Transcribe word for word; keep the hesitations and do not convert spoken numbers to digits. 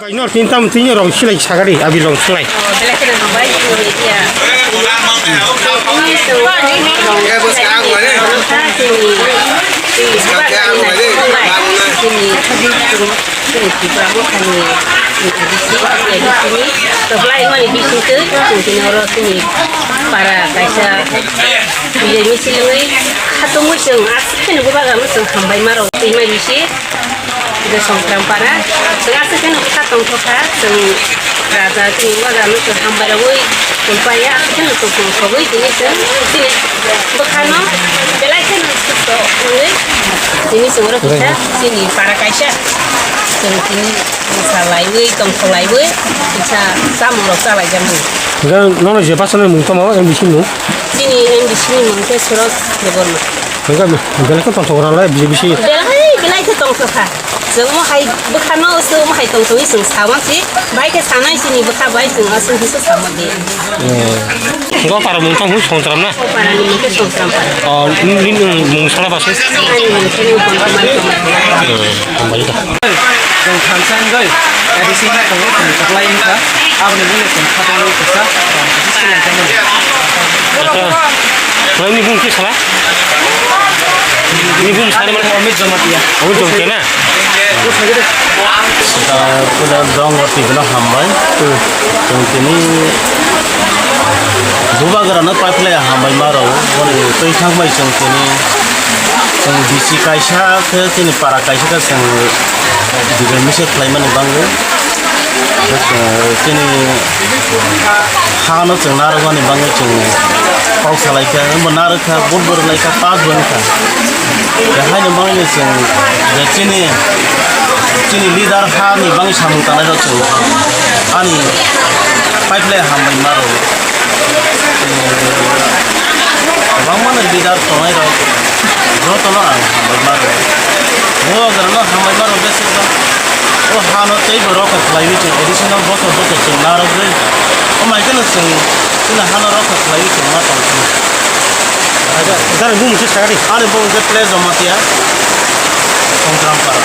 Nor tin tam tin rong silai sagari abi rong silai. Oh, belai kheno hambai, chini media. Chini chwng rong silai ni rong sa chini, chini bubagrani naisingmani, chini, chini Tripura mothani, chini A D C, A D C ni kwplai mani bisingtwi chwng tini oro chini para kaisa bijai misil wngwi khatungwi chwng aswk kheno bubagrano chwng hambai ma rw twi mai bisi. Hwnkhe Songkram para, chwng aswk kheno bwkha tongthokha, chwng raja chini wajano chwng hambai rogwi tongpaiya, aswk kheno tongthok sogwi tini chwng chini bwkhano belai kheno susto wngwi tini chwng oro kisa chini para kaisa chwng tini mwsalaiwi tongthoklaiwi kisa chamungrok chalaijak mani. Hwnkhe nono je bachani mung tamo, M D C ni mung? Chini M D C ni mung khe Suraj Debbarma. Hwnkhe belai khe tongthok rwnai B J P si. Belai, belai khe tongthok kha. Chwng omo hai bwkhano, chwng omo hai tongthogwi chwng sawan si. Bai khe sanai chini bwkha bai chwng aswk hwnwi sama di. Go para mung tong hwn Songtram na? O para ni mung khe Songtram para. O, ni, ni, ni mung sala basu? Ani mung khe ni Bonkaman Songtram. Hambai da. Chwng thansa wngwi A D C ni tongo, chwng kwplai wngkha. Aboni mungno chwng khatungwi kwchak, ram kwchak se laijak mano. Acha. Nini bung khe sala? Nini bung sala mane? Amit Jamatia. Amit Jamatia na? Sita puja dong roti bino hambai. Hmm. Chwng tini bubagrano paiphlai hambai maro. Boni twi thangbai chwng tini. Chwng bisi kaisa khe chini para kaisa khe chwng bijai misil khlaimani bagwi. Chini hano chwng narwkmani bagwi chwng kok salaikha, wngbo narwkha, vote bo rwlaikha, pass bo wngkha. Haino bagwino chwng je chini, chini leader hani bagwi samung tangnairok chwng ani pipeline hambai maro. Kwbangmano leader tongnai rok jotono ang hambai maro. Bubagrano hambai maro besi ba. O hano teibo rokha khlaiwi chwng additional bothor bothor chwng narwgwi. O mai kheno chwng chini hano rokha khlaiwi chwng ma tongkha. Acha, jani bumung se sagari. Ani bumung se Place Jamatia, Songkrampara.